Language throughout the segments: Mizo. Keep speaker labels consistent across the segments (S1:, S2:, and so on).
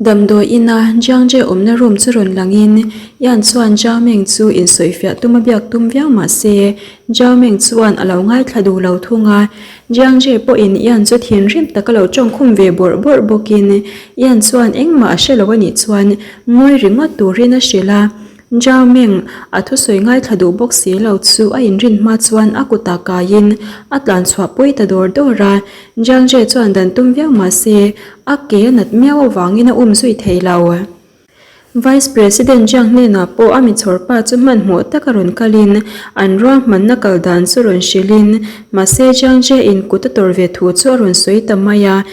S1: Damdawi ina Jiang Jie awmna room chu rawn langin Yan chuan Zhao Meng chu insawifiah tuma biak tum viau mah se Zhao Meng chuan a lo ngaithla duh lo thung a. Jiang Jie pawhin Yan chu thinrim taka lo tawngkhum ve bawrh bawrh bawkin Yan chuan engmah a hre lo a nih chuan ngawi ringawt turin a hrilh a. Zhao Meng a thusawi ngaithla duh bawk si lo chu a inrin hma chuan a kutah kaiin a tlan chhuah pui ta dawr dawr a. Jiang Jie chuan dan tum viau mah se a ke a nat miau avangin a um zui thei lo. Vice President Jiang hnenah pawh a mi chhawr pa chu hmanhmawh taka rawn kalin an ruahmanna kal dan chu rawn hrilhin mahse Jiang Jie in kut a tawrh ve thu chu a rawn sawi ta mai a.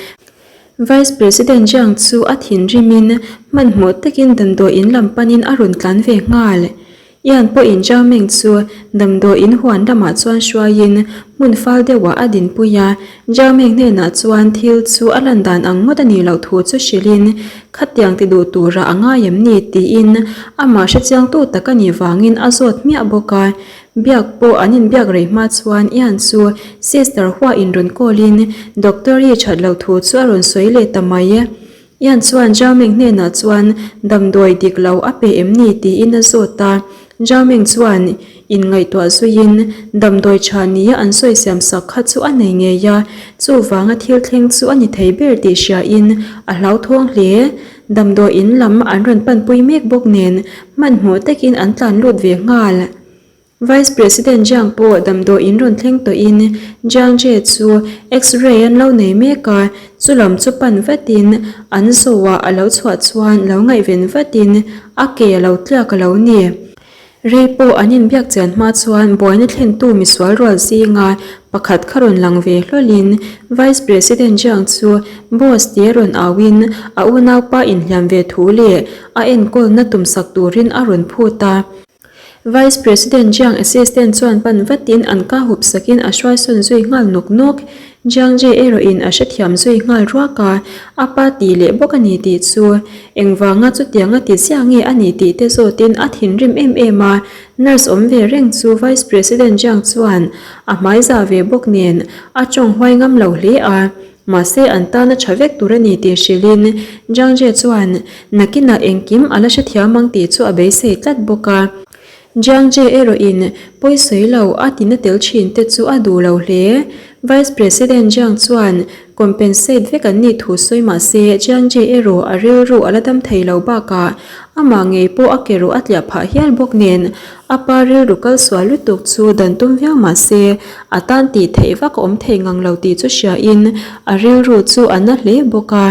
S1: Vice President Jiang chu a thinrimin hmanhmawh takin damdawi in lam panin a rawn tlan ve nghal. Ian pawhin Zhao Meng chu damdawi in huan lamah chuan hruaiin hmun fal deuhah a dinpui a. Zhao Meng hnenah chuan thil chu a lan dan ang ngawt a nih loh thu chu hrilhin khatiang ti duh turah a ngai em ni tiin amah hrechiangtu tak a nih vangin a zawt hmiah bawk a. Biak pawh an inbiak rei hma chuan Ian chu Sister Hua in rawn call in Doctor i that loh thu chu a rawn sawi leh ta mai. Ian chuan Zhao Meng hnenah chuan damdawi dik lo a pe em ni tiin a zawt a. Zhao Meng chuan inngaihtuah zuiin damdawi tha nia an sawi siam sak kha chu a nei ngei a, chuvanga thil thleng chu a ni thei ber tih hriain a hlauthawng hle. Damdawi in lam an rawn panpui mek bawk nen hmanhmawh takin an tlan lut ve nghal. Vice President Jiang pawh damdawi in rawn thleng tawhin Jiang Jie chu X-ray an lo nei mek a, chu lam chu pan vatin an zawhah a lo chhuah chuan lo ngaihven vatin a ke a lo tliak a lo ni. Rei pawh an inbiak chian hma chuan buaina thlentu misual rual zinga pakhat kha rawn lang ve hlawlhin Vice President Jiang chu boss tia rawn auin a unaupa inhliam ve thu leh a enkawlna tumsak turin a rawn phut a. Vice President Jiang assistant chuan pan vatin an ka hup sakin a hruaisawn zui nghal nawk nawk. Jiang Jie erawhin a hrethiam zui nghal ruak a, a pa tih leh bawk a ni tih chu engvanga chutianga ti ziah nge a ni tih te zawtin a thinrim em em a, nurse awm ve reng chu Vice President Jiang chuan a hmaiza ve bawk nen a tawng huai ngam lo hle a, mahse an tan a tha vek tur a ni tih hrilhin Jiang Jie chuan nakinah engkim a la hrethiam ang tih chu a beisei tlat bawk a. Jiang Jie erawhin pawisawi lo a tina tel thin te chu a duh lo hle. Vice President Jiang chuan compensate vek an nih thu sawi mah se Jiang Jie erawh a rilru a la dam thei lo bakah amah ngei pawh a ke ruh a tliah phah hial bawk nen a pa rilru kal sual lutuk chu dan tum viau mah se a tan tih theih vak a awm thei ngang lo tih chu hriain a rilru chu a na hle bawk a.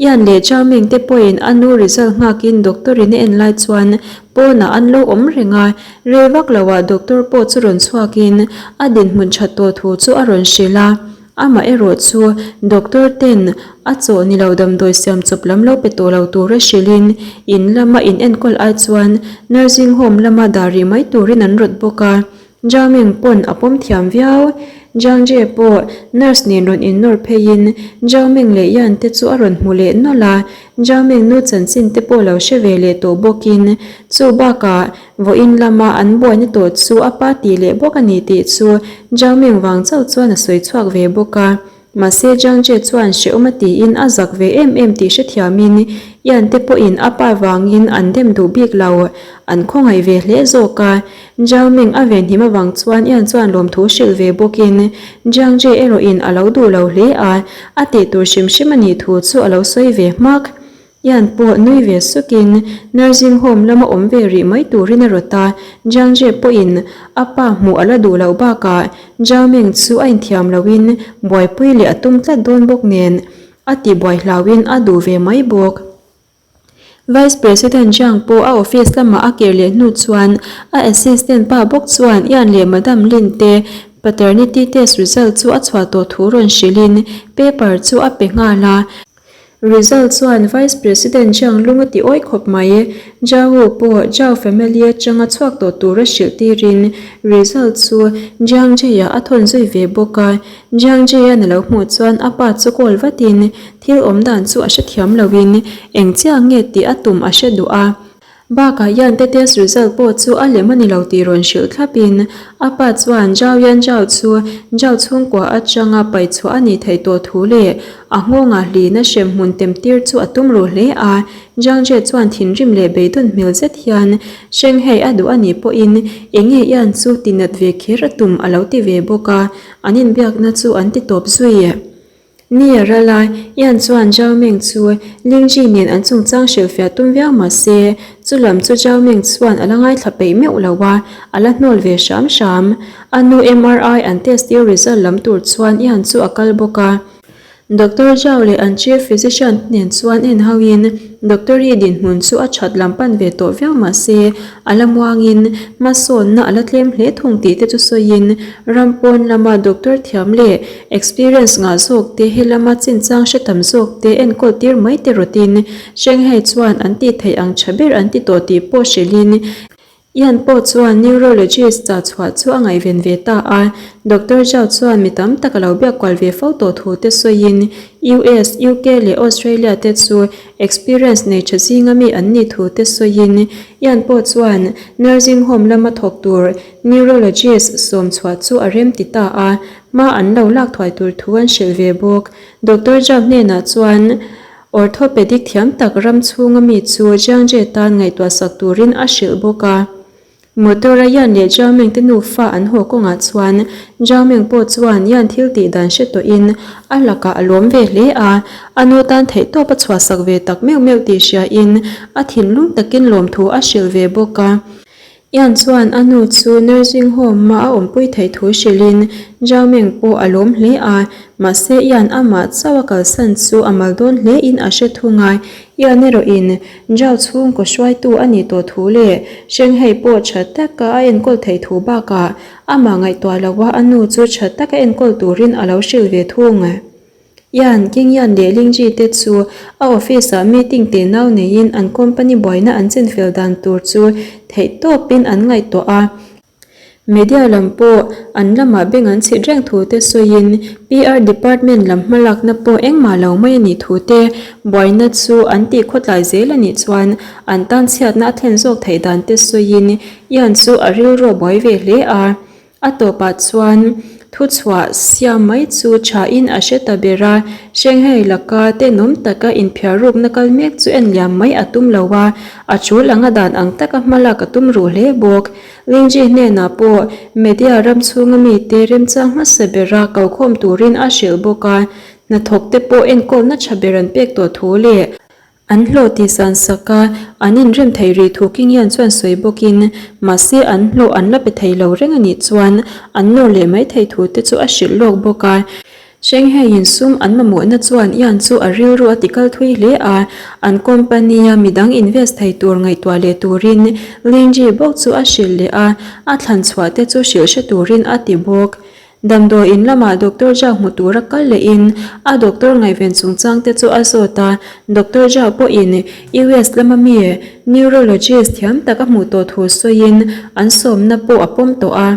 S1: Ian leh Zhao Ming te pawhin a nu result nghakin doctor in a en lai chuan pawnah an lo awm reng a, rei vak loah doctor pawh chu rawn chhuakin a dinhmun that tawh thu chu a rawn hrilh a, amah erawh chu doctor ten a chawh ni lo damdawi siam chawp lam lo pe tawh lo tura hrilhin in lama in enkawl ai chuan nursing home lama dah rih mai turin an rawt bawk a. Zhao Ming pawn a pawm thiam viau. Zhang Jie pawh nurse nen rawn innawr pheiin Zhao Ming leh Yan te chu a rawn hmu leh nawlh a, Zhao Ming nu chanchin te pawh lo hre ve leh tawh bawkin chu bakah vawiin lama an buaina tawh chu a pa tih leh bawk a ni tih chu Zhao Ming vang chauh chuan a sawi chhuak ve bawk a. Mahse Zhang Jie chuan hrehawm a tiin a zak ve em em tih hrethiamin Yan te pawhin a pa vangin an dem duh bik lo, an khawngaih ve hle zawk a. Zhao Ming a venhim avang chuan Yan chuan lawmthu hrilh ve bawkin Zhang Jie erawhin a lo duh lo hle a, a tih tur hrim hrim a nih thu chu a lo sawi ve hmak. Ian pawh nui ve sukin nursing home lama awm ve rih mai turin a rawt a, Jiang Jie pawhin a pa hmuh a la duh loh bakah Zhao Ming chu a inthiam loin buaipui leh a tum tlat dawn bawk nen a ti buai hlauhin a duh ve mai bawk. Vice President Jiang pawh a office lamah a kir leh hnu chuan a assistant pa bawk chuan Ian leh Madam Lin te paternity test result chu a chhuah tawh thu rawn hrilhin paper chu a pe nghal a. Result chuan Vice President Jiang lung a ti awi khawp mai. Zhao pawh Zhao family atanga chhuak tawh tura hrilh tirin result chu Jiang Jie-ah a thawn zui ve bawk a. Jiang Jie-a'n a lo hmuh chuan a pa chu call vatin thil awm dan chu a hrethiam loin eng chiang nge tih a tum a hre duh a. Bakah hian te test result pawh chu a lem a ni lo tih rawn hrilh thlapin a pa chuan Zhao Yan Zhao chu Zhao chhungkua atanga paih chhuah a nih theih tawh thu leh a nghawngah hlihna hrem hmun tem tir chu a tum ruh hle a. Zhang Jie chuan thinrim leh beidawn hmel zet hian Hreng hei a duh a nih pawhin eng nge Yan chu tinat ve kher a tum a lo ti ve bawk a, an inbiakna chu an ti tawp zui. Ni a ral a, Ian chuan Zhao Meng chu Lingji nen an chungchang hrilhfiah tum viau mah se, chu lam chu Zhao Meng chuan a la ngaithla peih meuh lo a, a la hnawl ve hram hram. A nu MRI an test tir result lam tur chuan Ian chu a kal bawk a. Doctor Zhao leh an chief physician te nen chuan en hauhin Doctor hi dinhmun chu a that lam pan ve tawh viau mah se, a la muangin hmasawnna a la tlem hle thung tih te chu sawiin ram pawn lama doctor thiam leh Experience ngah zawk te he lama chinchang hre tam zawk te enkawl tir mai te rawtin Shanghai chuan an tih theih ang tha ber an ti tawh tih pawh hrilhin Ian pawh chuan neurologist chah chhuah chu a ngaihven ve ta a. Doctor Zhao chuan mi tam tak a lo biak kual ve fo tawh thu te sawiin US, UK leh Australia te chu experience nei tha zinga mi an nih thu te sawiin Ian pawh chuan nursing home lama thawk tur neurologist sawm chhuah chu a rem ti ta a. Hma an lo lak thuai tur thu an hrilh ve bawk. Doctor Zhao hnenah chuan orthopedic thiam tak ram chhunga mi chu Jiangje tan ngaihtuah sak turin a hrilh bawk a. Motor a Yan leh Zhao Meng te nufa an haw kawngah chuan Zhao Meng pawh chuan Yan thil tih dan hre tawhin a lakah a lawm ve hle a, a nu tan theihtawp a chhuahsak ve tak meuh meuh tih hriain a thinlung takin lawmthu a hrilh ve bawk a. Ian chuan a nu chu nursing home-a a awmpui theih thu hrilhin Zhao Meng pawh a lawm hle a, mahse Ian amah chauh a kalsan chu a mal dawn hlein a hre thung a. Ian erawhin Zhao chhungkaw hruaitu a nih tawh thu leh Shanghai pawh tha taka a enkawl theih thu bakah amah ngaihtuah loha a nu chu tha taka enkawl turin a lo hrilh ve thung. Yan, King Yan leh Lingji te chu a office ah meeting teh nau neiin an company buaina an chinfel dan tur chu theihtawpin an ngaihtuah a. Media lam pawh an lamah beng an chhit reng thu te sawiin PR department lam hmalakna pawh engmah lo mai a nih thu te, buaina chu an tih khawtlai zel a nih chuan an tan chhiatna a thlen zawk theih dan te sawiin Yan chu a rilru a buai ve hle a. A tawpah chuan thuchhuah siam mai chu thain a hre ta ber a, Shanghai laka tenawm taka inphiarrukna kal mek chu en liam mai a tum lo a, a tul anga dan ang taka hmalak a tum ruh hle bawk. Lingji hnenah pawh media ram chhunga mite remchang hmasa bera kokhawm turin a hrilh bawk a, hnathawkte pawh enkawlna tha ber an pek tawh thu leh An hlawh tih san sak a, an inrem thei rih thu King Yan chuan sawi bawkin, mahse an hlawh an la pe thei lo reng a nih chuan an nawr leh mai thei thu te chu a hrilh lawk bawk a. Shanghai-in sum an mamawhna chuan Yan chu a rilru a tikal thui hle a, an company-a midang invest thei tur ngaihtuah leh turin Lingji bawk chu a hrilh leh a, a thlan chhuah te chu hrilh hre turin a ti bawk. Damdawi in lamah Doctor Zhao hmu tura kal lehin a doctor ngaihven chungchang te chu a zawt a, Doctor Zhao pawhin US lama mi neurologist thiam tak a hmuh tawh thu sawiin an sawmna pawh a pawm tawh a,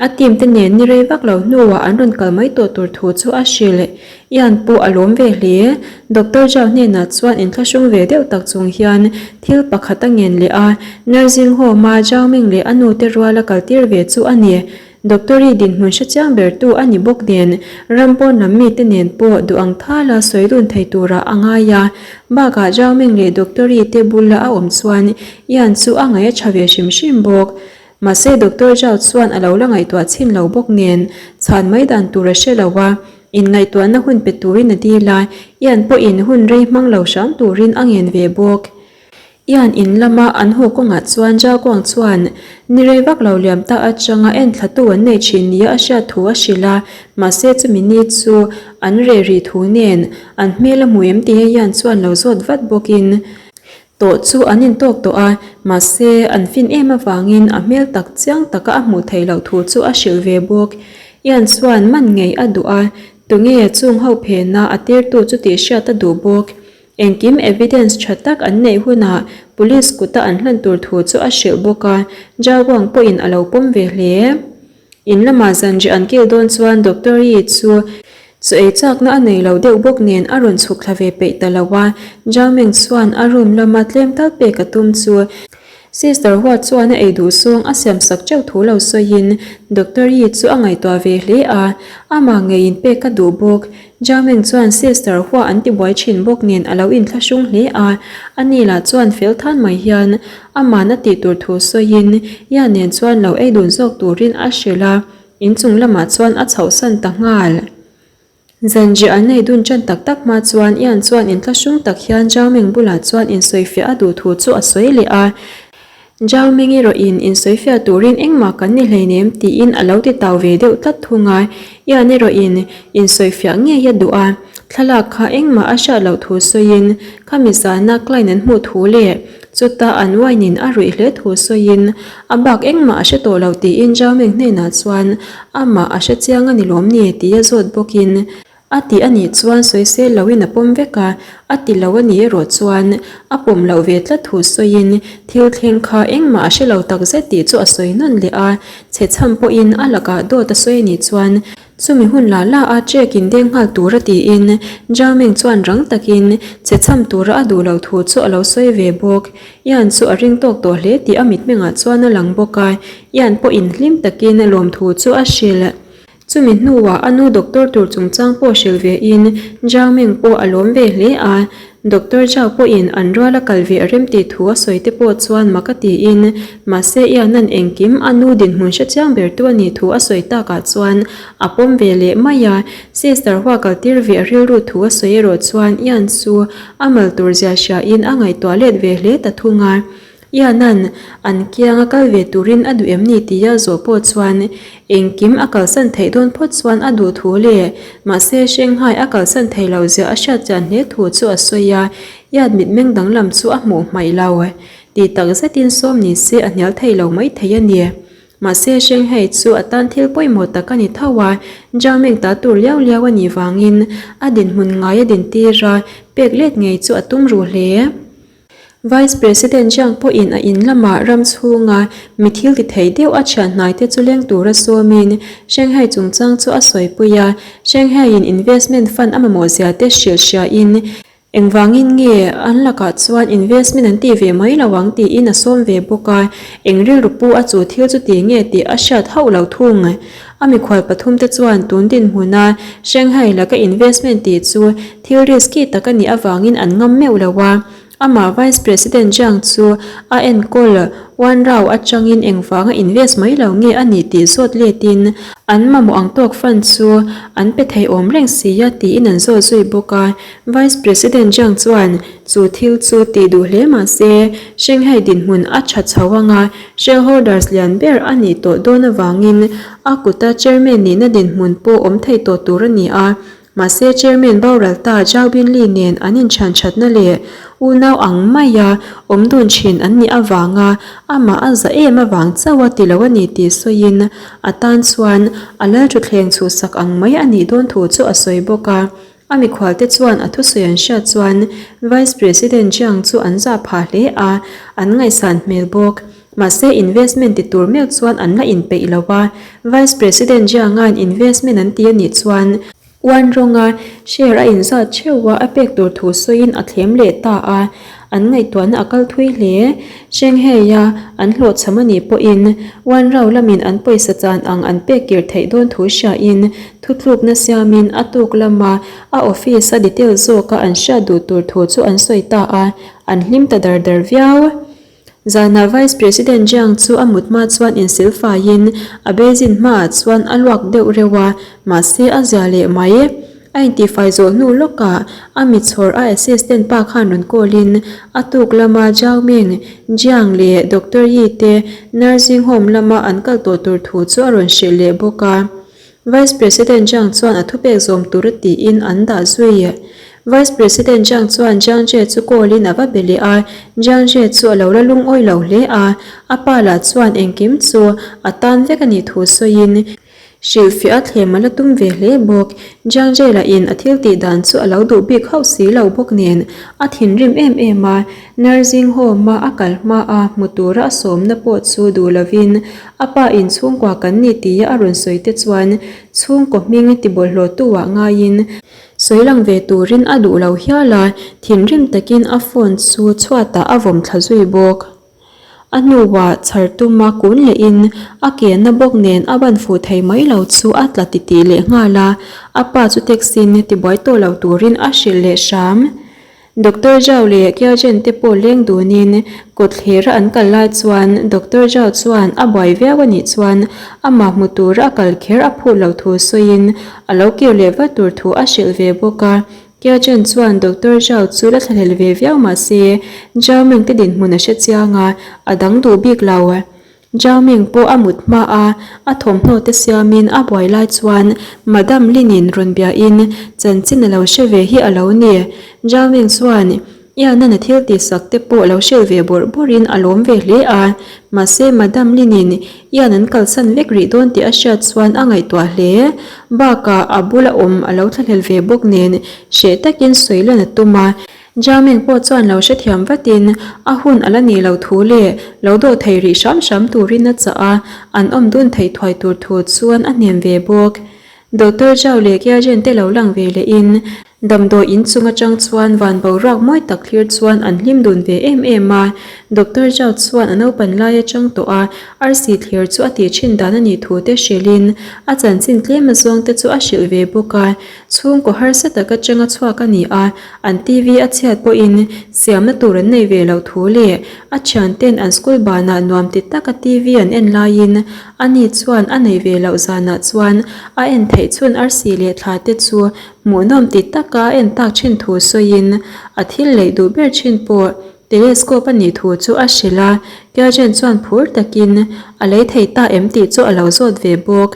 S1: a team te nen ni rei vak lo hnuah an rawn kal mai tawh tur thu chu a hrilh. Ian pawh a lawm ve hle. Doctor Zhao hnenah chuan inthlahrung ve deuh tak chung hian thil pakhat a ngen leh a, nursing home-a Zhao Ming leh a nu te ruala kaltir ve chu a ni. Doctor-i dinhmun hre chiang bertu a ni bawk nen, ram pawn lam mite nen pawh duh ang thala sawi dun thei turah a ngai a. Bakah Zhao Ming leh Doctor-i te bula a awm chuan Ian chu a ngaih a tha ve hrim hrim bawk. Mahse Doctor Zhao chuan a lo la ngaihtuah chhin lo bawk nen, chhan mai dan tur a hre lo a, inngaihtuahna hun pe turin a dil a, Ian pawhin hun rei hmang lo hram turin a ngen ve bawk. Ian in lama an haw kawngah chuan Jaguang chuan ni rei vak lo liam ta atanga en thlatu an nei thin nia a hriat thu a hrilh a, mahse chumi ni chu an reh rih thu nen an hmel a hmu em tih a Ian chuan lo zawt vat bawkin tawh chu an intawk tawh a, mahse an fin em avangin a hmel tak chiang taka a hmuh theih loh thu chu a hrilh ve bawk. Ian chuan man ngei a duh a, tunge chung ho phena a tirtu chu tih hriat a duh bawk. Engkim evidence tha tak an neih hunah police kuta an hlan tur thu chu a hrilh bawk a, Jaguang pawhin a lo pawm ve hle. In lamah zanri an kil dawn chuan Doctor Yi chu chaw ei chakna a nei lo deuh bawk nen a rawn chhuk thla ve peih ta lo a, Zhao Meng chuan a room lama tlem tal pek a tum chu. Sister Hua chuan a ei duh zawng a siam sak teuh thu lo sawiin Doctor Yi chu a ngaihtuah ve hle a, amah ngeiin pek a duh bawk. Jiameng chuan Sister Hua an ti buai thin bawk nen a lo inthlahrung hle a, ani lah chuan fel than mai hian aman a tih tur thu sawiin Yan nen chuan lo ei dun zawk turin a hrilh a, inchung lamah chuan a chhohsan ta nghal. Zanriah an nei dun ṭan tak tak hma chuan Ian chuan inthlahrung tak hian Zhao Ming bulah chuan insawifiah a duh thu chu a sawi leh a. Zhao Ming erawhin insawifiah turin engmah kan ni hleinem tiin a lo ti tau ve deuh tlat thung a. Ian erawhin insawifiah ngei a duh a, thlalak kha engmah a hriat loh thu sawiin khami zana client an hmuh thu leh chuta an wine in a ruih hle thu sawiin a bak engmah a hre tawh lo tiin Zhao Ming hnenah chuan Amah a hre chiang a ni lawm ni? tia zawt bawkin a ti a nih chuan sawisel loin a pawm vek a, a ti lo a nih erawh chuan a pawm loh ve tlat thu sawiin thil thleng kha engmah a hre lo tak zet tih chu a sawi nawn leh a, chhechham pawhin a lakah dawt a sawi a nih chuan chumi hun la la a check in deng nghal tur a tiin Zhao Ming chuan rang takin chhechham tura a duh loh thu chu a lo sawi ve bawk. Ian chu a ring tawk tawh hle tih a mitmengah chuan a lang bawk a, Ian pawhin hlim takin lawmthu chu a hrilh. Chumi hnuah a nu doctor tur chungchang pawh hrilh vein Zhao Ming pawh a lawm ve hle a, Doctor Zhao pawhin an rual a kal ve a rem tih thu a sawi te pawh chuan mak a tiin, mahse Ian-a'n engkim a nu dinhmun hrechiang bertu a nih thu a sawi takah chuan a pawm ve leh mai a, Sister Hua kaltir ve a rilru thu a sawi erawh chuan Ian chu A mal tur zia hriain a ngaihtuah let ve hle ta thung a. Iana'n an kianga kal ve turin a duh em ni tia zawh pawh chuan engkim a kalsan theih dawn phawt chuan a duh thu leh mahse Shanghai a kalsan thei lo zia a hriat chian hle thu chu a sawi a, Ian mitmeng danglam chu a hmuh hmaih lo. Ti tak zetin sawm ni se a hnial thei lo maithei a ni. Mahse Shanghai chu a tan thil pawimawh tak a ni tho a, Zhang Ming ta tur liau liau a nih vangin a dinhmun ngai a dintir a, pek let ngei chu a tum ru hle. Vice President Zhang pawhin a in lamah ram chhunga mi thil ti thei deuh a thian hnaite chu leng tura sawmin Shanghai chungchang chu a sawipui a, Shanghai-in investment fund a mamawh zia te hrilh hriain Engvangin nge an lakah chuan investment an tih ve mai lo ang tiin a sawm ve bawk a, eng rilru pu a chu thil chu ti nge tih a hriat hauh lo thung. A mikhual pathumte chuan tun dinhmuna Shanghai laka investment tih chu thil risky tak a nih avangin an ngam meuh lo a, amah Vice President Jiang chu a enkawl Wan Rao atangin engvanga invest mai lo nge a nih tih zawt letin an mamawh ang tawk fund chu an pe thei awm reng si a tiin an zawt zui bawk a. Vice President Jiang chuan chu thil chu tih duh hle mah se, Shanghai dinhmun a tha chho anga shareholders lian ber a nih tawh dawn avangin a kuta chairman nihna dinhmun pawh awm thei tawh tur a ni a. Mahse chairman boral ta Zhao Binli nen an inchhan thatna leh unau ang maia awm dun thin an nih avanga amah a za em avang chauh a ti lo a ni tih sawiin a tan chuan a lalthutthleng chhuhsak ang mai a nih dawn thu chu a sawi bawk a. A mikhualte chuan a thusawi an hriat chuan Vice President Jiang chu an zah phah hle a, an ngaihsan hmel bawk. Mahse investment ti tur meuh chuan an la inpeih lo a, Vice President Jiang-a'n investment an ti a nih chuan uan rawnga share a inzat theuh a, a pek tur thu sawiin a thlem leh ta a, an ngaihtuahna a kal thui hle. Shanghai-a an hlawhchham a nih pawhin uan rau lamin an pawisa chan ang an pek kir theih dawn thu hriain thutlukna siamin a tuk lama a office-a detail zawka an hriat duh tur thu chu an sawi ta a, an hlim ta dar dar viau. Zanah Vice President Jiang chu a mut hma chuan insil faiin a basin hmaah chuan a luak deuh reuh a, mahse a zia leh mai. A intihfai zawh hnu lawkah a mi chhawr a assistant pa khan rawn call in a tuk lama Zhao Ming, Jiang leh Doctor Yi te nursing home lama an kal tawh tur thu chu a rawn hrilh leh bawk a. Vice President Jiang chuan a thupek zawm tur a tiin an dah zui. Vice President Jiang chuan Jiang Jie chu call in a va be leh a, Jiang Jie chu a lo la lungawi lo hle a, a pa lah chuan engkim chu a tan vek a nih thu sawiin hrilhfiah a thlem a la tum ve hle bawk. Jiang Jie lah in a thil tih dan chu a lo duh bik hauh si lo bawk nen a thinrim em em a, Nursing home a a kal hma a hmu tura a sawmna pawh chu duh lovin a pa in chhungkua kan ni tia a rawn sawi te chuan chhungkaw hming ti bawlhhlawhtu ah ngaiin sawi lang ve turin a duh lo hial a, thinrim takin a phone chu chhuatah a vawm thla zui bawk. A hnuah chhar tuma kun lehin a ke na bawk nen a ban fuh thei mai lo chu a tla titih leh nghal a, a pa chu taxi in tibuai tawh lo turin a hrilh leh hram. Doctor Zhao leh Kiajen te pawh leng dunin kawtthlera an kal lai chuan Doctor Zhao chuan a buai viau a nih chuan amah hmu tura a kal kher a phut loh thu sawiin a lo kir leh vat tur thu a hrilh ve bawk a. Kiajen chuan Doctor Zhao chu la thlahlel ve viau mah se Zhao Meng te dinhmun a hre chiang a, a dang duh bik lo. Zhao Ming pawh a mut hma a, a thawmhnaw te siamin a buai lai chuan Madam Lin-in rawn biain chanchin a lo hre ve hi a lo ni. Zhao Ming chuan Ian-a'n a thil tihsak te pawh lo hrilh ve bawrh bawrhin a lawm ve hle a, mahse Madam Lin-in Ian an kalsan vek rih dawn tih a hriat chuan a ngaihtuah hle. Bakah a bula awm a lo thlahlel ve bawk nen hreh takin sawi lan a tum a. Jameng pawh chuan lo hrethiam vatin a hun a la nih loh thu leh lo dawh thei rih hram hram turin a chah a, an awm dun theih thuai tur thu chuan a hnem ve bawk. Doctor Zhao leh Kiajen te lo lang ve lehin damdawi in chung atang chuan van boruak mawi tak thlir chuan an hlim dun ve em em a. Doctor Zhao chuan a naupan lai atang tawh a arsi thlir chu a tih thin dan a nih thu te hrilhin a chanchin tlem azawng te chu a hrilh ve bawk a. Chhungkaw harsa tak atanga chhuak a ni a, an TV a chhiat pawhin siamna tur an nei ve loh thu leh a thianten an school banah nuam ti taka TV an en laiin ani chuan a nei ve loh zanah chuan a en theih chhun arsi leh thla te chu hmuhnawm ti taka a en tak thin thu sawiin a thil leih duh ber thin pawh telescope a nih thu chu a hrilh a, Kiajen chuan phur takin a lei thei ta em tih chu a lo zawt ve bawk.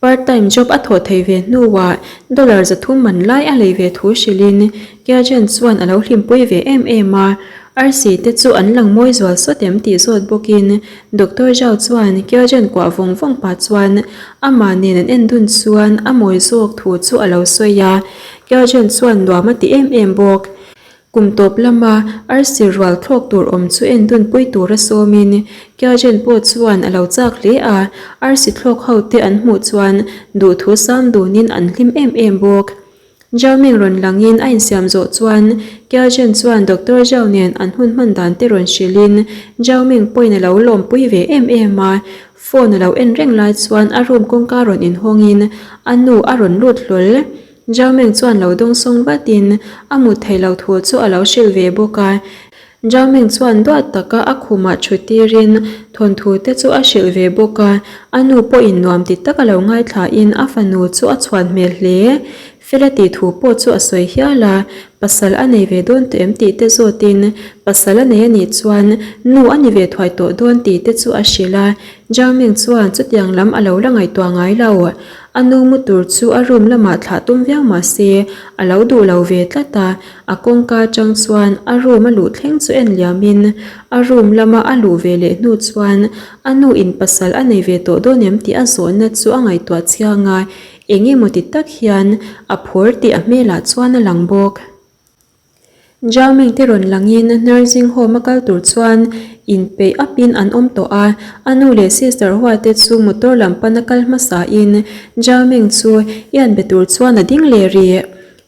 S1: Part time job a thawh theih ve hnuah dollar 300 man lai a lei ve thu hrilhin Kiajen chuan a lo hlimpui ve em em a. Arsi te chu an lang mawi zual sawt em tih zawt bawkin Doctor Zhao chuan Kiajen kuah vawng vawng pah chuan amah nen an en dun chuan a mawi zawk thu chu a lo sawi a. Kiajen chuan nuam a ti em em bawk. Kum tawp lama arsi rual thlawk tur awm chu en dunpui tura sawmin Kiajen pawh chuan a lo chak hle a, arsi thlawk ho te an hmuh chuan duhthu sam dunin an hlim em em bawk. Zhao Ming rawn langin a insiam zawh chuan Kiajen chuan Doctor Zhao nen an hun hman dan te rawn hrilhin Zhao Ming pawhin a lo lawmpui ve em em a, phone a lo en reng lai chuan a room kawngka rawn inhawngin a nu a rawn lut hlawl. Zhao Meng chuan lo dawngsawng vatin a mut theih loh thu chu a lo hrilh ve bawk a. Zhao Meng chuan duat taka a khumah thut tirin thawnthu te chu a hrilh ve bawk a. A nu pawhin nuam ti taka lo ngaithlain a fanu chu a chhuan hmel hle. Fela tih thu pawh chu a sawi hial a, pasal a nei ve dawn tawh em tih te zawtin pasal a nei a nih chuan nu a ni ve thuai tawh dawn tih te chu a hrilh a. Zhao Meng chuan chutiang lam a lo la ngaihtuah ngai lo. A nu mu tur chu a room lamah thlah tum viau mah se, a lo duh lo ve tlat a, a kawngka atang chuan a room a luh thleng chu en liamin a room lama a luh ve leh hnu chuan a nu in pasal a nei ve tawh dawn em tih a zawhna chu a ngaihtuah chiang a, eng emaw ti tak hian a phur tih a hmelah chuan a lang bawk. Zhao te rawn langin nursing home a kal tur chuan inpeih apin an awm tawh a, a nu leh sister Hua te chu motor lam pana kal hmasain Zhao Ming chu Ian be tur chuan a ding leh rih.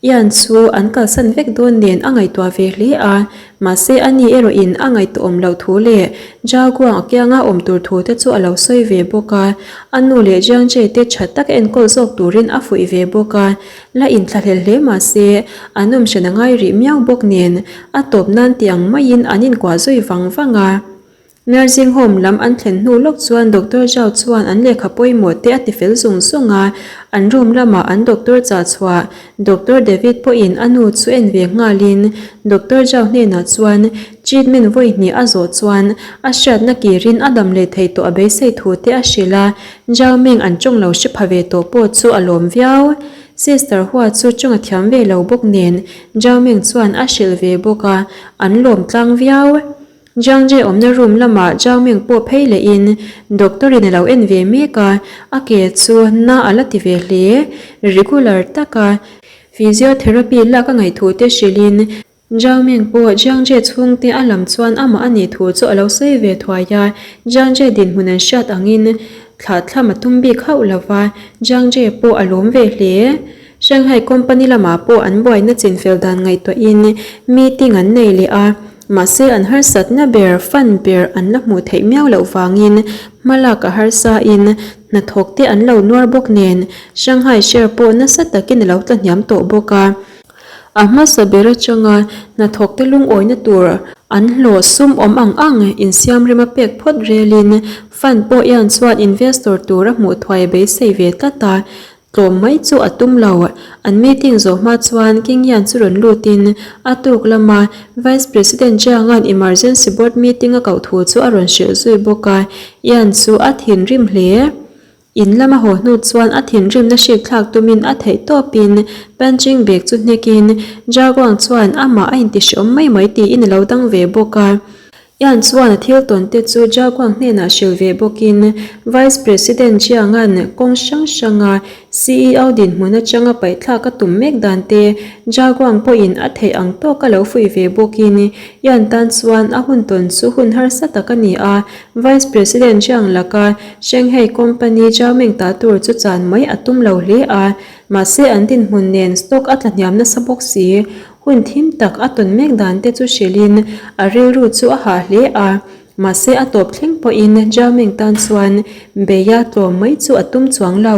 S1: Ian chu an kalsan vek dawn nen a ngaihtuah ve hle a, mahse ani erawhin a ngaihtuahawm loh thu leh Zhao Guang a kianga awm tur thu te chu a lo sawi ve bawk a, a nu leh Jiang Jie te tha tak enkawl zawk turin a fuih ve bawk a. La inthlahlel hle mah se, an awm hran a ngai rih miau bawk nen, a tawp nan ti ang maiin an inkuah zui vang vang a. Nursing home lam an thlen hnu lawk chuan Doctor Zhao chuan an lehkha pawimawh te a ti fel zung zung a, an room lamah an doctor chah chhuah Doctor David pawhin a nu chu en ve nghalin Doctor Zhao hnenah chuan treatment vawi hnih a zawh chuan a hriatna kirin a dam leh thei tawh a beisei thu te a hrilh a, Zhao Ming an tawng lo hre pha ve tawh pawh chu a lawm viau. Sister Hua chu tawng a thiam ve lo bawk nen Zhao Ming chuan a hrilh ve bawk a, an lawm tlang viau. Zhang Jie awmna room lamah Zhao Ming pawh phei lehin doctor in a lo en ve mek a, a ke chu na a la ti ve hle. Regular taka physiotherapy lak a ngaih thu te hrilhin Zhao Ming pawh Jiang Jie chhungte a lam chuan amah a nih thu chu a lo sawi ve thuai a, Jiang Jie dinhmun an hriat angin thlah thlam a tum bik hauh lo va, Jiang Jie pawh a lawm ve hle. Shanghai company lamah pawh an buaina chinfel dan ngaihtuahin meeting an nei leh a. Mahse an harsatna ber, fund ber an la hmuh theih miau loh vangin hmalak a harsa in hnathawk te an lo nuar bawk nen Shanghai share pawh nasa takin a lo tla hniam tawh bawk a. A hmasa ber atanga hnathawk te lungawina tur an hlawh sum awm ang ang insiamrem a pek phawt relin fund pawh hian chuan investor tur a hmuh thuai a beisei ve tlat a, Tlawm mai chu a tum lo. An meeting zawh hma chuan King Yan chu rawn lutin a tuk lama Vice President Jiang-a'n emergency board meeting a koh thu chu a rawn hrilh zui bawk a, Yan chu a thinrim hle. In lama haw hnu chuan a thinrimna hrikthlak tumin a theih tawpin punching bag chu hnekin Jaguang chuan amah a intihreawm mai mai tiin a lo dang ve bawk a. Yan chuan a thil tawn te chu Jaguang hnenah hrilh ve bawkin Vice President Jiang-a'n kawng hrang hranga CEO dinhmun atanga paihthlak a tum mek dan te Jaguang pawhin a theih ang tawk a lo fuih ve bawkin Yan tan chuan a hun tawn chu hun harsa tak a ni a, Vice President Jiang laka Shanghai Company Zhao-Meng ta tur chu chan mai a tum lo hle a, mahse an dinhmun nen stock a tlahniam nasa bawk si. Hun thim tak a tawn mek dan te chu hrilhin a rilru chu a hah hle a, mahse a tawp thleng pawhin Zhao-Meng tan chuan beia tlawm mai chu a tum chuang lo.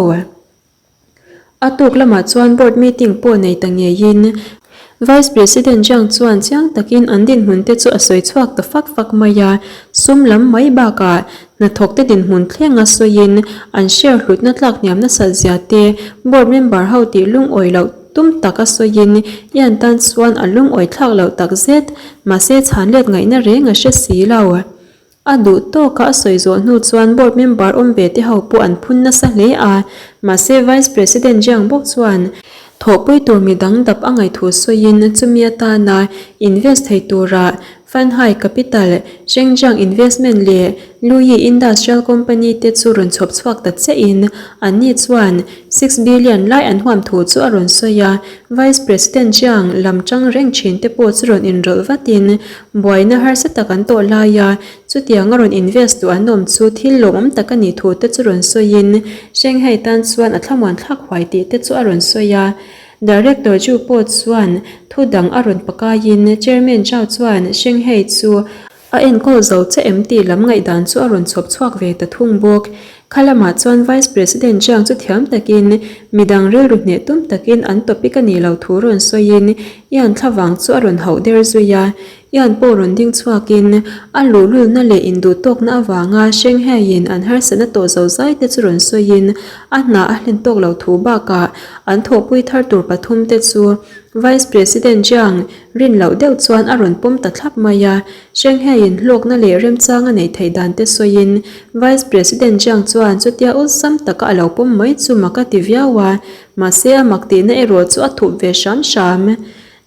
S1: A tuk lamah chuan board meeting pawh nei ta ngeiin Vice President Zhang chuan chiang takin an dinhmun te chu a sawi chhuak ta fak fak mai a, sum lam mai bakah Hnathawkte dinhmun thlenga sawiin an share hlutna tlak hniam nasat zia te board member ho tih lungawi loh tum taka sawiin i an tan chuan a lungawi thlak loh tak zet, mahse chhan let ngaihna reng a hre si lo. A duh tawka a sawi zawh hnu chuan board member awm ve te ho pawh an phun nasa hle a, mahse Vice President Jiang bawk chuan thawhpui tur midang dap a ngaih thu sawiin chumi atana invest thei tura Fanhai Capital, Shengjiang Investment leh Luyi Industrial Company te chu rawn chhawp chhuak ta chiahin anni chuan 6 billion lai an huam thu chu a rawn sawi a, Vice President Jiang lam tang reng thin te pawh chu rawn inrawlh vatin buaina harsa tak an tawh lai a, chutiang a rawn invest duh an awm chu thil lawmawm tak a nih thu te chu rawn sawiin Shanghai tan chuan a thlamuan thlak huai tih te chu a rawn sawi a. Director Zhu pawh chuan thu dang a rawn pakaiin Chairman Zhao chuan Shanghai chu a enkawl zo che em tih lam ngaihdan chu a rawn chhawp chhuak ve ta thung bawk. Kha lamah chuan Vice President Zhang chu thiam takin midang rilru hneh tum takin an topic a nih loh thu rawn sawiin Ian thlavang chu a rawn hauh der zui a. Ian pawh rawn ding chhuakin a luhlulna leh induhtawkna avanga Shanghai-in an harsatna tawh zo zai te chu rawn sawiin a hna a hlen tawk lo thu bakah an thawhpui thar tur pathum te chu Vice President Jiang rin loh deuh chuan a rawn pawm ta thlap mai a. Shanghai-in hlawkna leh remchang a neih theih dan te sawiin Vice President Jiang chuan chutia awlsam taka a lo pawm mai chu mak a ti viau a, mahse a mak tihna erawh chu a thup ve hram hram.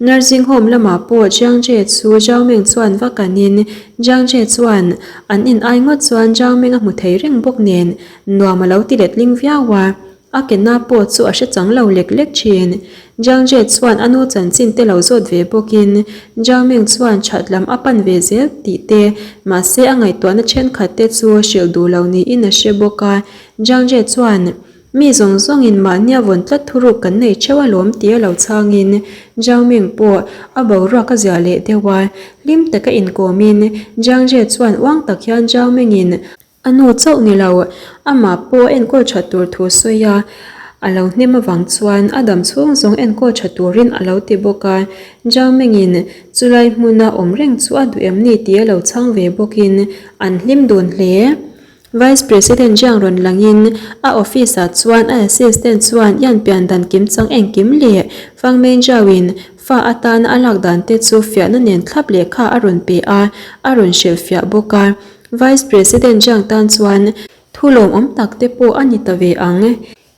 S1: Nursing home lamah pawh Jiang Jie chu Zhao Meng chuan va kanin Jiang Jie chuan an in ai ngawt chuan Zhao Meng a hmu thei reng bawk nen nuam a lo ti letling viau a, a ke na pawh chu a hre chang lo lek lek thin. Jiang Jie chuan a nu chanchin te lo zawt ve bawkin Zhao Meng chuan that lam a pan ve zel tih te mahse a ngaihtuahna thenkhat te chu hrilh duh lo niin a hre bawk a, Jiang Jie chuan Mi zawng zawngin mahnia vawn tlat thuruk kan nei theuh alawm tia lo chhangin Zhao Ming pawh a boruak a ziah leh deuh a, hlim taka inkawmin Zhang Jie chuan uang tak hian Zhao Mingin a nu chauh ni lo, amah pawh a enkawl that tur thu sawi a, a lo hnem avang chuan a dam chhung zawng enkawl tha turin a lo ti bawk a, Zhao Mingin chulai hmuna awm reng chu a duh em ni tia lo chhang ve bawkin an hlim dun hle. Vice President Jiang rawn langin a office ah chuan a assistant chuan Yan pian dan kim chang engkim leh Fang Meng Zhao in fa atana a lak dan te chu fiahna nen thlap lehkha a rawn pe a, a rawn hrilh fiah bawk a. Vice President Jiang tan chuan thu lawmawm tak te pawh a ni ta ve ang.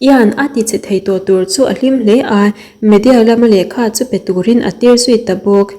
S1: Yan a ti che thei tawh tur chu a hlim hle a, media lama lehkha chu pe turin a tir zui ta bawk.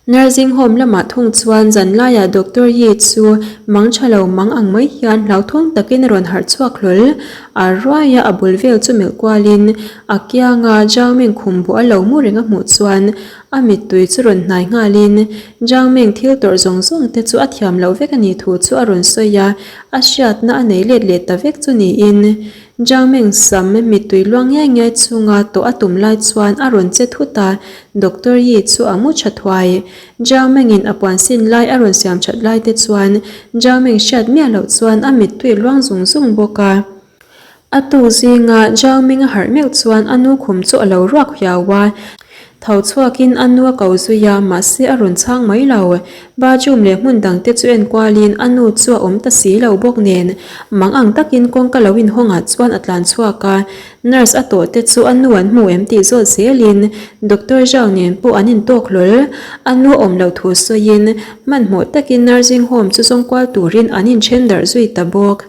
S1: Nursing home lamah thung chuan zanlaiah Doctor Yi chu mang tha lo mang ang mai hian hlauthawng takin a rawn harh chhuak hlawl. A ruaia a bul vel chu melh kualin a kianga Zhao Meng khum buh a lo mu reng a hmuh chuan A mittui chu rawn hnai nghalin Zhang Meng thil tawrh zawng zawng te chu a thiam loh vek a nih thu chu a rawn sawi a, a hriatna a nei let leh ta vek chu niin Zhang Meng sam mittui luang ngiai ngiai chunga tawh a tum lai chuan a rawn che thut a, Doctor Yi chu a mu tha thuai. Zhang Mengin a puan sin lai a rawn siam that lai te chuan Zhang Meng hriat miah loh chuan a mittui luang zung zung bawk a. A tuk zinga Zhang Ming a harh meuh chuan a nu khum chu a lo ruak hiau a. Tho chhuakin a nu a ko zui a, mahse a rawn chhang mai lo. Bathroom leh hmun dang te chu en kualin a nu chu a awm ta si lo bawk nen mang ang takin kawngka lo inhawngah chuan a tlan chhuak a. Nurse a tawh te chu a nu an hmu em tih zawt zelin Doctor Zhao nen pawh an intawk hlawl. A nu a awm loh thu sawiin hmanhmawh takin nursing home chu zawng kual turin an inthen darh zui ta bawk.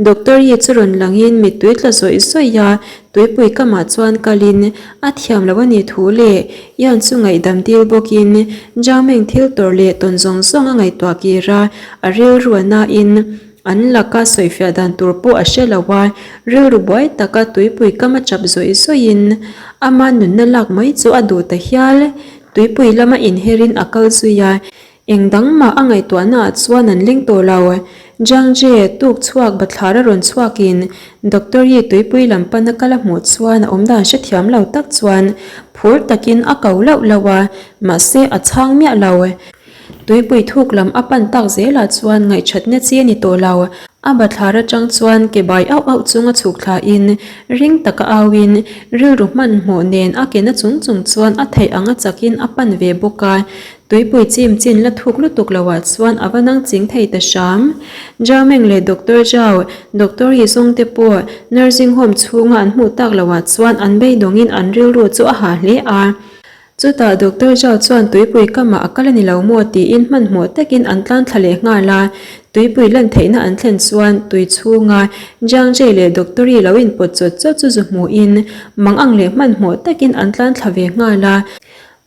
S1: Doctor Yi chu rawn langin mittui tla zawih zawih a, tuipui kamah chuan kalin a thiam lo a nih thu leh Ian chu ngaihdam dil bawkin Zhang Meng thil tawrh leh tawn zawng zawng a ngaihtuah kir a, a rilru a nain an laka sawifiah dan tur pawh a hre lo a, rilru buai taka tuipui kam a chap zawih zawihin ama nunna lak mai chu a duh ta hial. Tuipui lama inherin a kal zui a. Eng dang mah a ngaihtuahna ah chuan an leng tawh lo. Zhang Jie tuk chhuak bathlar a rawn chhuakin Doctor Yi tuipui lam pana kal a hmuh chuan a awmdan hrethiam lo tak chuan phur takin a ko lauh lauh a, mahse a chhang miah lo. Tuipui thuk lam a pan tak zelah chuan ngaihṭhatna chi a ni tawh lo. A bathlar atang chuan ke bai auh auh chunga chhuk thlain ring taka auin rilru hmanhmawh nen a ke na chung chung chuan a theih anga chakin a pan ve bawk a. Tuipui chim chin la thuk lutuk lo ah chuan a va nang ching thei ta hram. Zhao Meng leh Doctor Zhao, Doctor Yi Zong te pawh nursing home chhunga an hmuh tak lo ah chuan an beidawngin an rilru chu a hah hle a. Chutah Doctor Zhao chuan tuipui kamah a kal a ni lo maw tiin hmanhmawh takin an tlan thla leh nghal a. Tuipui lan theihna an thlen chuan tui chhunga Zhang Jie leh Doctor Yi lo inpawt chawt chawt chu zu hmuhin mang ang leh hmanhmawh takin an tlan thla ve nghal a.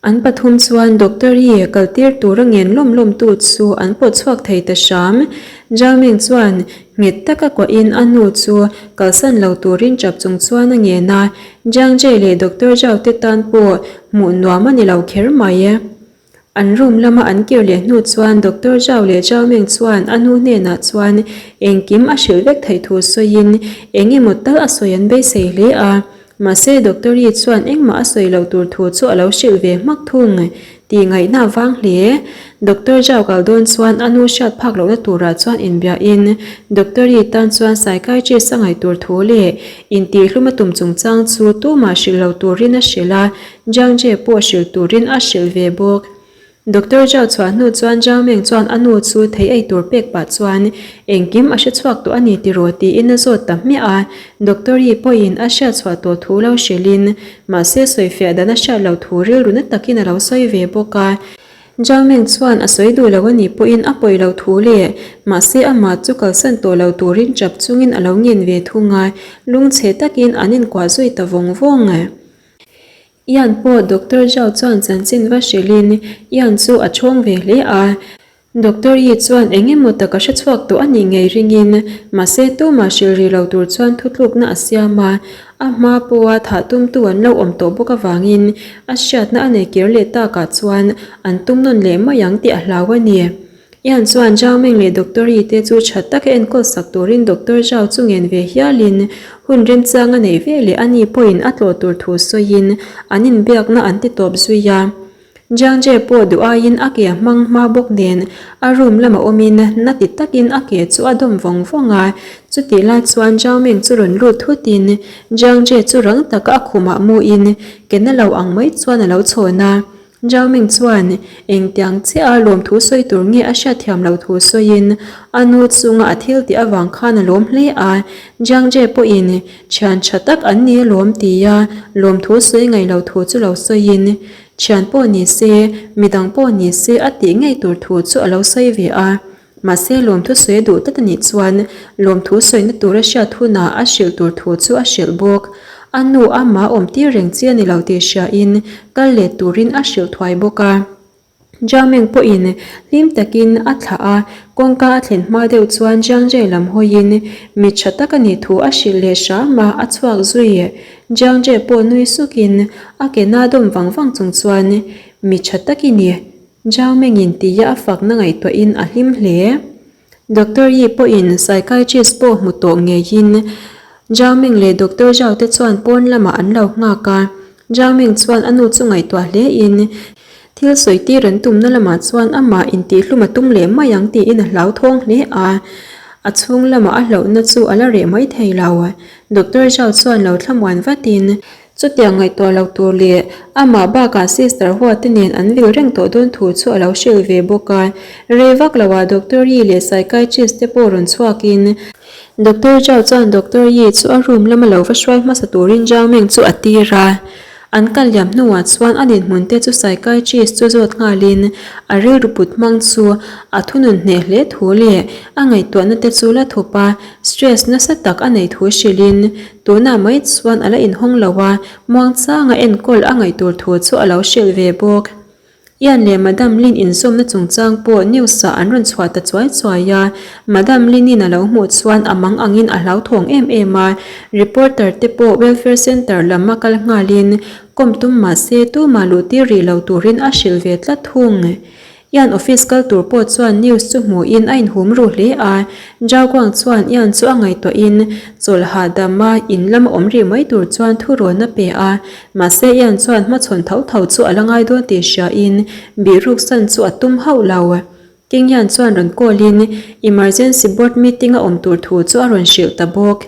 S1: An pathum chuan Doctor Yi kaltir tura ngen lawm lawm tu chu an pawt chhuak thei ta hram. Zhao Ming chuan nghet taka kuahin a nu chu kalsan lo turin chap chung chuan a ngen a, Zhang Jie leh Doctor Zhao te tan pawh hmuh nuam a ni lo kher mai. An room lama an kir leh hnu chuan Doctor Zhao leh Zhao Ming chuan a nu hnenah chuan engkim a hrilh vek theih thu sawiin eng emaw tal a sawi an beisei hle a. Mahse Doctor Yi chuan engmah a sawi loh tur thu chu a lo hrilh ve hmak thung tih ngaihna a vang hle. Doctor Zhao kal dawn chuan a nu hriat phak lohna turah chuan inbiahin Doctor Yi tan chuan psychiatrist a ngaih tur thu leh intihhlum a tum chungchang chu tumah hrilh lo turin a hrilh a, Zhang Jie pawh hrilh turin a hrilh ve bawk. Doctor Zhao chhuah hnu chuan Zhao Meng chuan a nu chu thei ei tur pek pah chuan engkim a hre chhuak tawh a ni tiraw tiin a zawt ta hmiah a. Doctor Yi pawhin a hriat chhuah tawh thu lo hrilhin mahse sawifiah dan a hriat loh thu rilru na takin a lo sawi ve bawk a. Zhao Meng chuan a sawi duh lo a nih pawhin a pawi lo thu leh mahse amah chu kalsan tawh lo turin chap chungin a lo ngen ve thung a, lungchhe takin an inkuah zui ta vawng vawng. Ian pawh Doctor Zhao chuan chanchin va hrilhin Ian chu a chhawng ve hle a. Doctor Yi chuan eng emaw tak a hre chhuak tawh a nih ngei ringin mahse tumah hrilh rih lo tur chuan thutlukna a siam a. A hma pawha thah tumtu an lo awm tawh bawk avangin a hriatna a nei kir leh takah chuan an tum nawn leh mai ang tih a hlau a ni. Ian chuan Zhao Meng leh Doctor Yi te chu tha taka enkawl sak turin Doctor Zhao chu ngen ve hialin hun remchang a neih ve leh ani pawhin a tlawh tur thu sawiin an inbiakna an ti tawp zui a. Jiang Jie pawh duh aiin a ke a hmang hma bawk nen a room lama awmin na ti takin a ke chu a dawm vawng vawng a. Chutih lai chuan Zhao Meng chu rawn lut thutin Jiang Jie chu rang taka a khumah muin ke na lo ang mai chuan a lo chhawn a. Zhao Ming chuan engtiang chiah a lawmthu sawi tur nge a hriatthiam loh thu sawiin a nu chunga a thil tih avang khan a lawm hle a, Jiang Jie pawhin thian tha tak an ni alawm tia lawmthu sawi ngaih loh thu chu lo sawiin thian pawh ni se midang pawh ni se a tih ngei tur thu chu a lo sawi ve a. Mahse lawmthu sawi a duh tlat a nih chuan lawmthu sawina tur a hriat hunah a hrilh tur thu chu a hrilh bawk. A nu amah awm tir reng chi a ni lo tih hriain kal let turin a hrilh thuai bawk a. Jiameng pawhin hlim takin a thlah a, kawngka a thlen hma deuh chuan Jiangjie lam hawiin mi tha tak a nih thu a hrilh leh hram a, a chhuak zui. Jiangjie pawh nui sukin a ke na dawm vang vang chung chuan. Mi tha tak i ni. Zhao Mengin tia a fakna ngaihtuahin a hlim hle. Doctor Yi pawhin psychiatrist pawh hmu tawh ngeiin Zhao Meng leh Doctor Zhao te chuan pawn lamah an lo nghak a. Zhao Meng chuan a nu chu ngaihtuah hlein thil sawi tir an tumna lamah chuan amah intihhlum a tum leh mai ang tiin a hlauthawng hle a. A chhung lamah a hlauhna chu a la reh mai thei lo. Doctor Zhao chuan lo thlamuan vatin Chutiang ngaihtuah lo tur leh amah bakah Sister Hua te nen an vil reng tawh dawn thu chu a lo hrilh ve bawk a. Rei vak loah Doctor Yi leh Psychiatrist te pawh rawn chhuakin Doctor Zhao chuan Doctor Yi chu a room lama lo va hruai hmasa turin Zhao Meng chu a tir a. An kal liam hnuah chuan a dinhmun te chu Psychiatrist chu zawt nghalin a rilru put hmang chu a thunun hneh hle thu leh a ngaihtuahna te chu la thup a, stress nasa tak a neih thu hrilhin Tunah mai chuan a la inhawng lo a, muangchanga enkawl a ngaih tur thu chu a lo hrilh ve bawk. Ian leh Madam Lin inzawmna chungchang pawh news-ah an rawn chhuah ta chuai chuai a, Madam Lin-in a lo hmuh chuan a mang angin a hlauthawng em em a, reporter te pawh welfare centre lam a kal nghalin kawm tum mah se tumah luh tir rih lo turin a hrilh ve tlat thung. Ian office kal tur pawh chuan news chu hmuhin a inhum ru hle a, Zhao Guang chuan Ian chu a ngaihtuahin chawlh hahdam a in lama awm rih mai tur chuan thu rawn a pe a, mahse Ian chuan hmachhawn tho tho chu a la ngai dawn tih hriain bihruk san chu a tum hauh lo. King Ian chuan rawn call in emergency board meeting a awm tur thu chu a rawn hrilh ta bawk.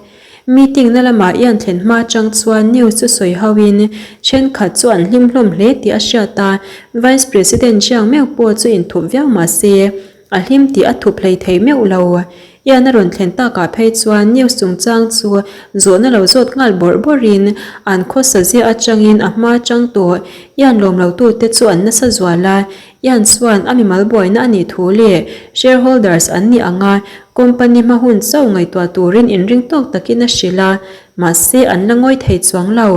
S1: Meeting na lamah Ian thlen hma atang chuan news chu sawi ho in thenkhat chu an hlim hlawm hle tih a hriat a, Vice President Jiang meuh pawh chu inthup viau mah se a hlim tih a thup hlei thei meuh lo. Ian a rawn thlen takah phei chuan news chungchang chu zawhna lo zawt nghal bawrh bawrhin an khawsa ziah atangin a hma atang tawh Ian lawm lo tute chu an nasa zual a, Ian chuan a mimal buaina a nih thu leh shareholders an nih anga company hma hun chauh ngaihtuah turin inring tawk takin a hrilh a, mahse an la ngawi thei chuang lo.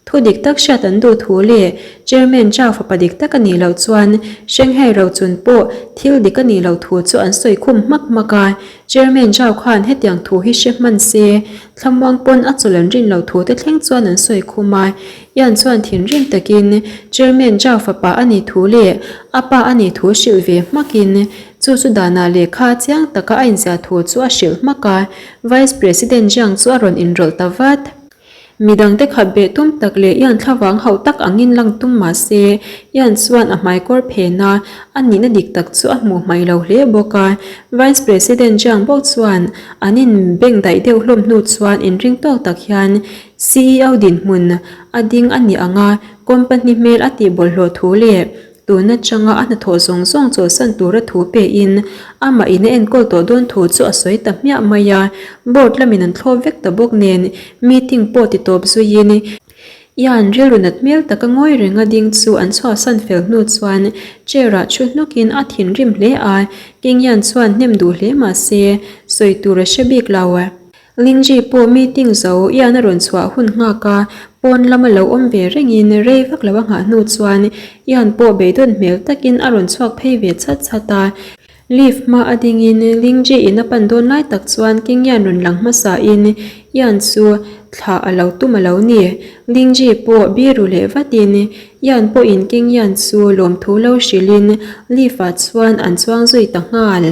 S1: Thu dik tak hriat an duh thu leh chairman Zhao fapa dik tak a nih loh chuan Shanghai Rochun pawh thil dik a nih loh thu chu an sawi khum hmak hmak a, chairman Zhao khan hetiang thu hi hre hman se thlamuang pawn a chawlh an rin loh thu te thleng chuan an sawi khum a. Ian chuan thinrim takin Chairman Zhao fapa a nih thu leh a pa a nih thu hrilh ve hmakin chu chu danah lehkha chiang taka a inziah thu chu a hrilh hmak a, Vice President Zhang chu a rawn inrawlh ta vat. Midangte khat beh tum tak leh Ian thlavang hauh tak angin lang tum mah se, Ian chuan a hmaikawr phen a, a nihna dik tak chu a hmuh hmaih lo hle bawk a. Vice President Zhang bawk chuan an inbengdaih deuh hlawm hnu chuan inring tawk tak hian CEO dinhmun a ding a nih ang a, company hmel a tih bawlhhlawh thu leh tun atanga a hnathawh zawng zawng chawlhsan tura thu pein amah in a enkawl tawh dawn thu chu a sawi ta hmiah mai a, board lamin an thlawp vek ta bawk nen meeting pawh ti tawp zuiin Ian rilru nat hmel taka ngawi renga ding chu an chhuahsan fel hnu chuan chair ah thu hnawkin a thinrim hle a, King Ian chuan hnem duh hle mah se sawi tur a hre bik lo. Lingji pawh meeting zo Ian a rawn chhuah hun nghak a, pawn lama lo awm ve rengin rei vak lo a nghah hnu chuan Ian pawh beidawn hmel takin a rawn chhuak phei ve chhat chhat a. Lift hma a dingin Lingji in a pan dawn lai tak chuan King Ian rawn lang hmasa in Ian chu thlah a lo tum a lo ni. Lingji pawh biru leh vatin Ian pawhin King Ian chu lawmthu lo hrilhin lift ah chuan an chuang zui ta nghal.